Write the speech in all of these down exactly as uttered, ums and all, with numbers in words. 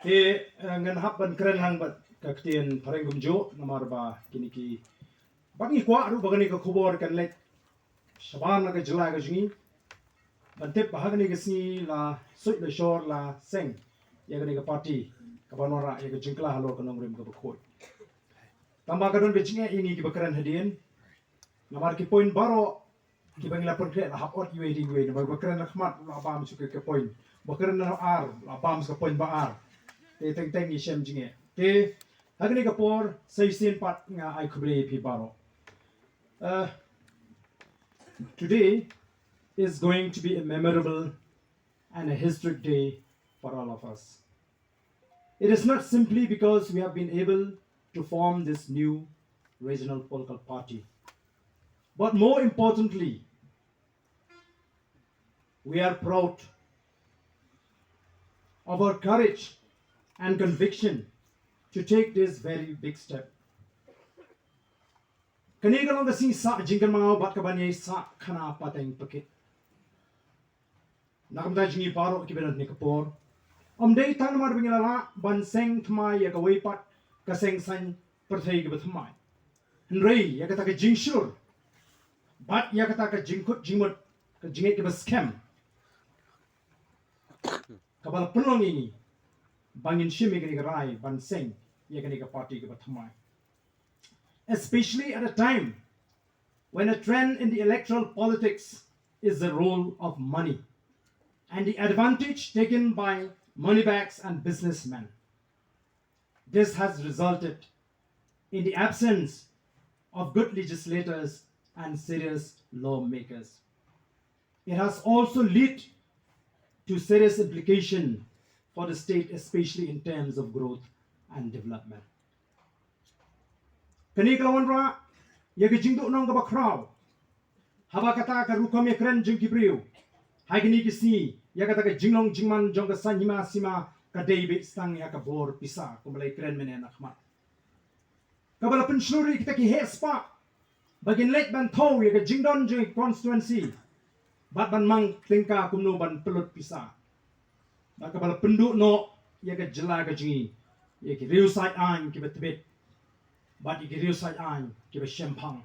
Te, eh, ngan hap ban kren lang bad ka ktien phareng kumjuh, namar ba kine ki, ba ngi kwah ruh ba kane ka khubor kan leit shabar na ka jylla ka jong ngi. Ban tip ba ha kane ka sngi la suit la shor la seng ïa kane ka party kaba wanrah ïa ka jingkylla halor ka nongrim kaba khuid. Tangba ka don ka jingeh ïa ngi kiba kren hadien. Namar ki point baroh kiba ngi la pynkhreh la hap ot iwei da iwei, namar ba kren na khmat la bam shuh ka point, ba kren na ar la bam shuh ka point ba ar. Te teng teng ngi shem jingeh. Te ha kane ka por sa shisien pat nga ai khublei ïa phi baroh. Uh, today is going to be a memorable and a historic day for all of us. It is not simply because we have been able to form this new regional political party, but more importantly, we are proud of our courage and conviction to take this very big step. Kane ka long ka sngi sah jingkynmaw bad ka ban ïai sah khana pateng pakit. Na ka bynta jong ngi baroh kiba don ha kane ka por, ym dei tang namar ba ngi la lah ban seng thymmai ïa kawei pat ka seng saiñ pyrthei kaba thymmai, hynrei ïa kata ka jingshlur bad ïa kata ka jingkut jingmut, ka jingngeit kaba skhem kaba la pynlong ïa ngi ba ngin shim ïa kane ka rai ban seng ïa kane ka party kaba thymmai, especially at a time when a trend in the electoral politics is the role of money and the advantage taken by moneybags and businessmen. This has resulted in the absence of good legislators and serious lawmakers. It has also led to serious implication for the state, especially in terms of growth and development. Kane ka la wanrah ïa ka jingduhnong kaba khraw haba kata ka rukom ïakren jong ki briew ha kine ki sngi ïa kata ka jinglong jingman jong ka saiñ hima sima ka dei beit tang ïa ka bor pisa, kumba la ïakren mynne na khmat, kaba la pynshlur ïa kita ki heh spah ba kin leit ban thew ïa ka jingdon jong ka constituency bad ban mang tyngka kumno ban pynlut pisa. Bad kaba la pynduh noh ïa ka jylla ka jong ngi ïa ki riew said aiñ kiba tbit bad ïa ki riew said aiñ kiba shemphang,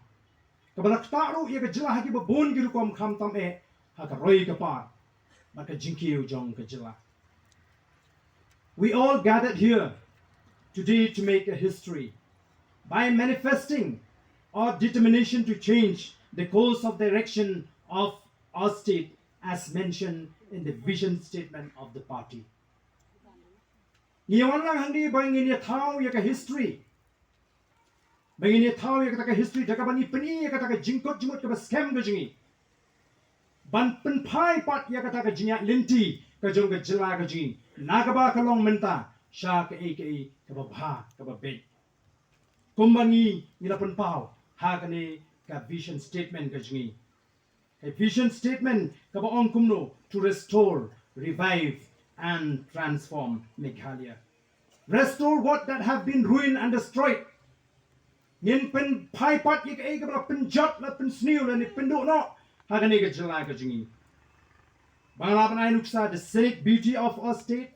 kaba la ktah ruh ïa ka jylla ha kiba bun ki rukom, khamtam eh ha ka roi ka par bad ka jingkiew jong ka jylla. We all gathered here today to make a history by manifesting our determination to change the course of direction of our state as mentioned in the vision statement of the party. Ngi wan lang hangne ba ngin ïa thaw ïa ka history, ba ngin ïa thaw ïa kata ka history da kaba ngi pyni ïa kata ka jingkut jingmut kaba skhem ka jong ngi ban pynphai pat ïa kata ka jingïaid lynti ka jong ka jylla ka jong ngi na kaba ka long mynta sha kaei kaei kaba bha kaba beit, kumba ngi ngi la pynpaw ha kane ka vision statement ka jong ngi. A vision statement kaba ong kumno: to restore, revive and transform Meghalaya. Restore what that have been ruined and destroyed. Ngin pynphai pat ïa kaei kaba la pynjot, la pynsniew lane pynduh noh ha kane ka jylla ka jong ngi. Ba nga lah ban ai nuksa: the scenic beauty of our state,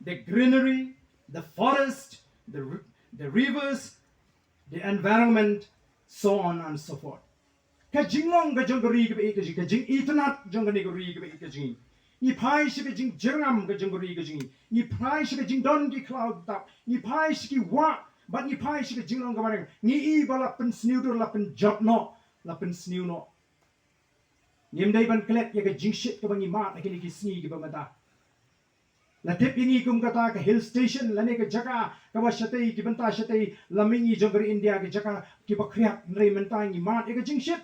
the greenery, the forest, the, the rivers, the environment, so on and so forth. Ka jinglong ka jong ka ri kaba ïeit ka jong ngi, ka jingitynnad jong kane ka ri kaba ïeit ka jong ngi. Ngi phai sha ka jingjyrngam ka jong ka ri ka jong ngi. Ngi phai sha ka jingdon ki khlaw ki tap. Ngi phai sha ki wah bad ngi phai sha ka jinglong kaba reng. Ngi i ba la pynsniew dur, la pynjot noh, la pynsniew noh. Ngim dei ban klet ïa ka jingshit kaba ngi mad ha kine ki sngi kiba mynta. La tip ïa ngi kum kata ka hill station lane ka jaka kaba shatei ki bynta shatei la mihngi jong ka ri India, ka jaka kiba khriat, hynrei mynta ngi mad ïa ka jingshit.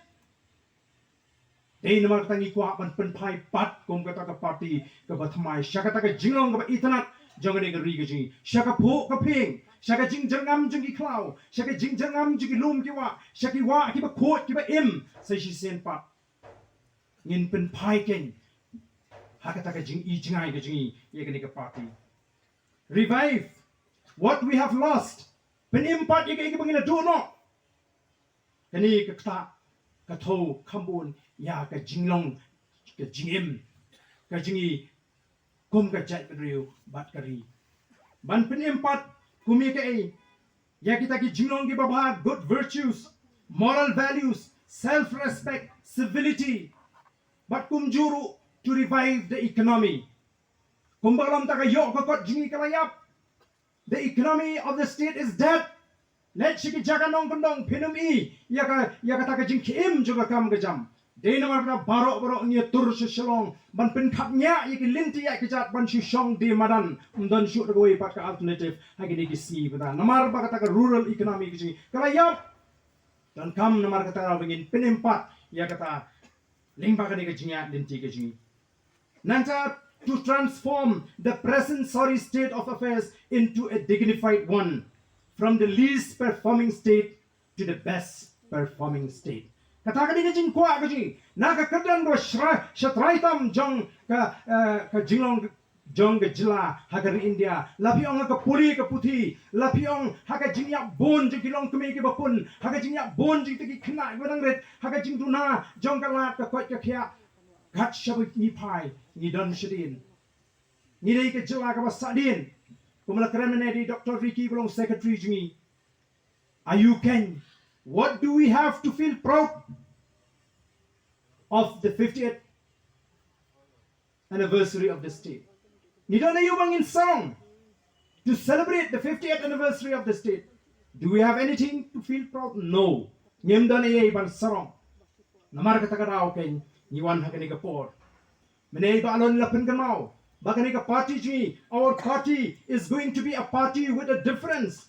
Dei namar kata ngi kwah ban pynphai pat kum kata ka party kaba thymmai sha kata ka jinglong kaba itynnad jong kane ka ri ka jong ngi, sha ka phuh ka phieng, sha ka jingjyrngam jong ki khlaw, sha ka jingjyrngam jong ki lum ki wah, sha ki wah kiba khuid kiba im. Sa shisien pat ngin pynphai keiñ ha kata ka jingi jngai ka jong ngi ïa kane ka party. Revive what we have lost. Pynim pat ïa kaei kaba ngi la duh noh. Kane ka ktah ka thew kham bun ïa ka jinglong, ka jingim ka jong ngi kum ka jaitbynriew bad ka ri. Ban pynim pat kum ïa kaei, ïa kita ki jinglong kiba bha, good virtues, moral values, self respect, civility, bad kumjuh ruh to revive the economy. Kumba ka long ta ka ïoh ka kot jong ngi ka la ïap. The economy of the state is dead. Leit sha ki jaka nongkyndong phin ym i ïa ka, ïa kata ka jingkhie im jong ka kam ka jam. Dei namar kata baroh baroh ngi ïatur sha Shillong ban pynkhapngiah ïa ki lynti ïa ki jait ban shu shong die madan. Ym don shuh da kawei pat ka alternative ha kine ki sngi ba namar ba kata ka rural economy ka jong ngi ka la ïap. Donkam namar kata ba ngin pynim pat ïa kata lyngba kane ka jingïaid lynti ka jong ngi. Nangta, to transform the present sorry state of affairs into a dignified one, from the least performing state to the best performing state. Kata ka dei ka jingkwah ka jong ngi na ka kyrdan kaba shra-, shatrai tam jong ka, eh, ka jinglong jong ka jylla ha ka ri India. La phi ong ha ka pule ka puthi, la phi ong ha ka jingïap bun jong ki longkmie kiba pun, ha ka jingïap bun jong kita ki khynnah kiba dang rit, ha ka jingduna jong ka lad ka koit ka khiah. Kat shaba ngi phai, ngi don shadien. Ngi dei ka jylla kaba sahdien. Kumba la kren mynne da i Doctor Ricky ba long secretary jong ngi. Aïu keiñ, what do we have to feel proud of the fiftieth anniversary of the state? Ngi don aïu ba ngin sarong to celebrate the fiftieth anniversary of the state? Do we have anything to feel proud? No. Ngim don eiei ban sarong. Namar kata ka daw keiñ ngi wan ha kane ka por. Mynne i Bah Allan la pynkynmaw ba kane ka party jong ngi, our party is going to be a party with a difference.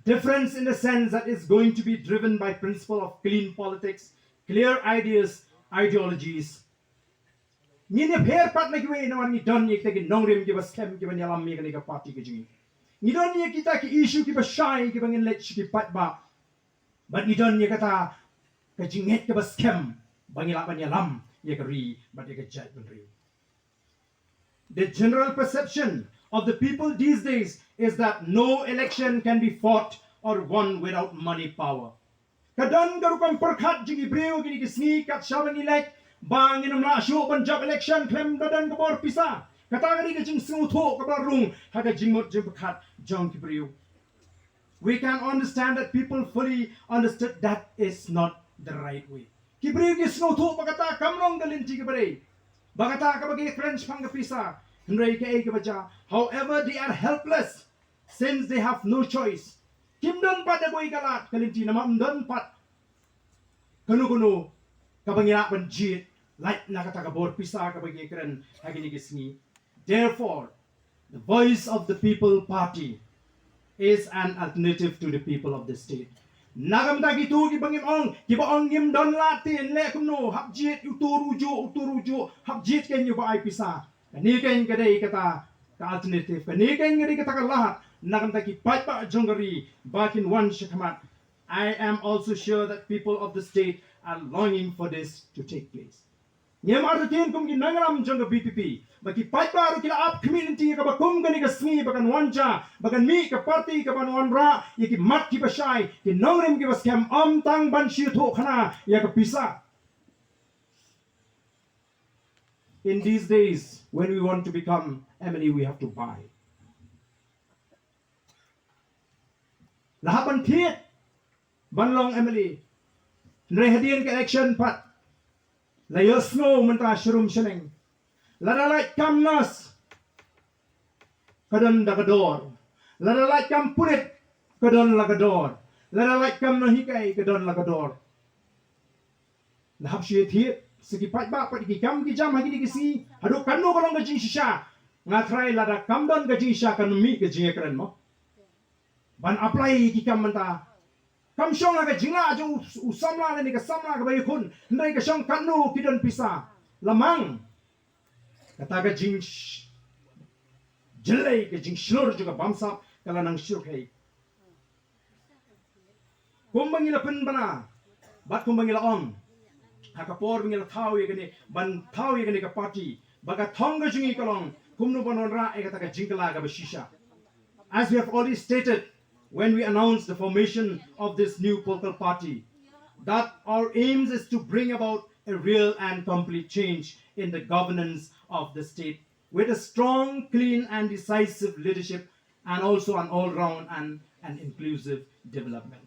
Difference in the sense that is going to be driven by principle of clean politics, clear ideas, ideologies. Ngin ïapher pat na kiwei namar ngi don ïa kita ki nongrim kiba skhem kiban ïalam ïa kane ka party ka jong ngi. Ngi don ïa kita ki issue kiba shai kiba ngin leit sha ki paidbah. Bad ngi don ïa kata ka jingngeit kaba skhem ba ngi lah ban ïalam ïa ka ri bad ïa ka jaitbynriew. The general perception of the people these days is that no election can be fought or won without money power. Ka don ka rukom pyrkhat jong ki briew kine ki sngi kat shaba ngi leit ba ngin ym lah shuh ban jop election khlem da don ka bor pisa. Kata ka dei ka jingsngewthuh kaba rung ha ka jingmut jingpyrkhat jong ki briew. We can understand that people fully understood that is not the right way. Ki briew ki sngewthuh ba kata kam long ka lynti kaba dei, ba kata kaba ki kren shaphang ka pisa. Hynrei kaei kaba jia, however, they are helpless since they have no choice. Kim don pat da kawei ka lad ka lynti namar ym don pat kano kano kaba ngi lah ban jied lait na kata ka bor pisa kaba ngi kren ha kine ki sngi. Therefore, the Voice of the People Party is an alternative to the people of the state. Na ka bynta kito kiba ngim ong, kiba ong ngim don lad te, leh kumno, hap jied uto ruh juh, uto ruh juh, hap jied keiñ uba ai pisa. Kane keiñ ka dei kata ka alternative. Kane keiñ ka dei kata ka lad na ka bynta ki paidbah jong ka ri ba kin wan sha khmat. I am also sure that people of the state are longing for this to take place. Ngim artatien kum ki nongïalam jong ka V P P ba ki paidbah ruh ki la ap khmih lynti ïa kaba kum kane ka sngi ba kan wan jia, ba kan mih ka party kaban wanrah ïa ki mat kiba shai, ki nongrim kiba skhem, ym tang ban shu ïathuh khana ïa ka pisa. In these days, when we want to become M L A, we have to buy. La hap ban thied ban long M L A. Hynrei hadien ka election pat la ïohsngew mynta sharum shaneng. Lada lait kam nurse ka don da ka dor. Lada lait kam pulit ka don la ka dor. Lada lait kam nonghikai ka don la ka dor. La hap shu ïathied sa ki paidbah pat ki kam ki jam ha kine ki sngi. Haduh katno ka long ka jingshisha. Nga tharai lada kam don ka jingshisha kan mih ka jingïakren mo. Ban apply ki kam mynta. Kam shong ha ka jinglah jong u, u samla lane ka samla kaba ïakhun. Hynrei ka shong katno ki don pisa. Lamang kata ka jing sh-, jyllei ka jingshlur jong ka bamsap ka la nang shlur hei. Kumba ngi la pynbna bad kumba ngi la ong ha ka por ba ngi la thaw ïa kane, ban thaw ïa kane ka party, ba ka thong ka jong ngi ka long kumno ban wanrah ïa kata ka jingkylla kaba shisha. As we have already stated when we announced the formation of this new political party, that our aims is to bring about a real and complete change in the governance of the state with a strong, clean and decisive leadership and also an all-round and an inclusive development.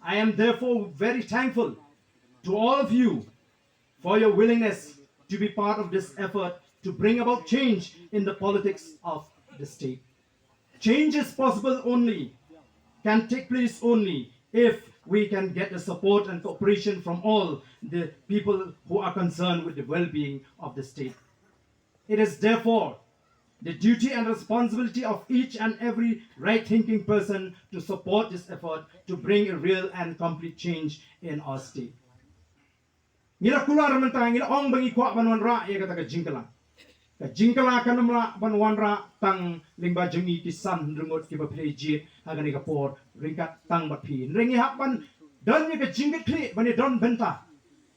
I am therefore very thankful to all of you for your willingness to be part of this effort to bring about change in the politics of the state. Change is possible only, can take place only if we can get the support and cooperation from all the people who are concerned with the well-being of the state. It is therefore the duty and responsibility of each and every right-thinking person to support this effort to bring a real and complete change in our state. Ngi la kular mynta, ngi la ong ba ngi kwah ban wanrah ïa kata ka jingkylla. Ka jingkylla kan ym lah ban wanrah tang lyngba jong ngi ki san hynriew ngut kiba phi la jied ha kane ka por ryngkat tang bad phi. Hynrei ngi hap ban don ïa ka jingkitkhlieh ban ïa don bynta.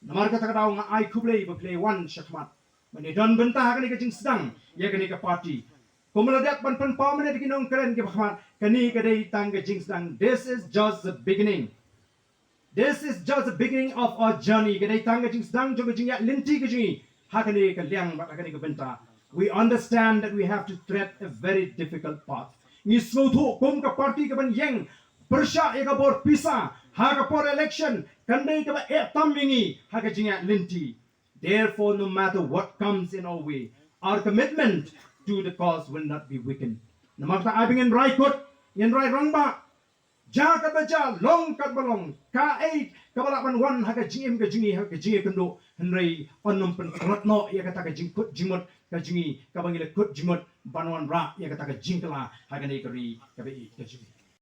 Namar kata ka daw nga ai khublei ba phi la wan shakhmat ban ïa don bynta ha kane ka jingsdang ïa kane ka party. Kumba la dep ban pynpaw mynne da ki nongkren kiba khmat, kane ka dei tang ka jingsdang. This is just the beginning. This is just the beginning of our journey. Ka dei tang ka jingsdang jong ka jingïaid lynti ka jong ngi ha kane ka liang bad ha kane ka bynta. We understand that we have to tread a very difficult path. Ngi sngewthuh kum ka party kaban ïeng pyrshah ïa ka bor pisa ha ka por election kan dei kaba eh tam ïa ngi ha ka jingïaid lynti. Therefore, no matter what comes in our way, our commitment to the cause will not be weakened. Namar kata ai ba ngin rai kut, ngin rai rangbah, jia katba jia, long katba long, kaei kaba lah ban wan ha ka jingim ka jong ngi, ha ka jingïakynduh, hynrei yn nym pynkrot noh ïa kata ka jingkut jingmut ka jong ngi kaba ngi la kut jingmut ban wanrah ïa kata ka jingkylla ha kane ka ri kaba ïeit ka jong ngi.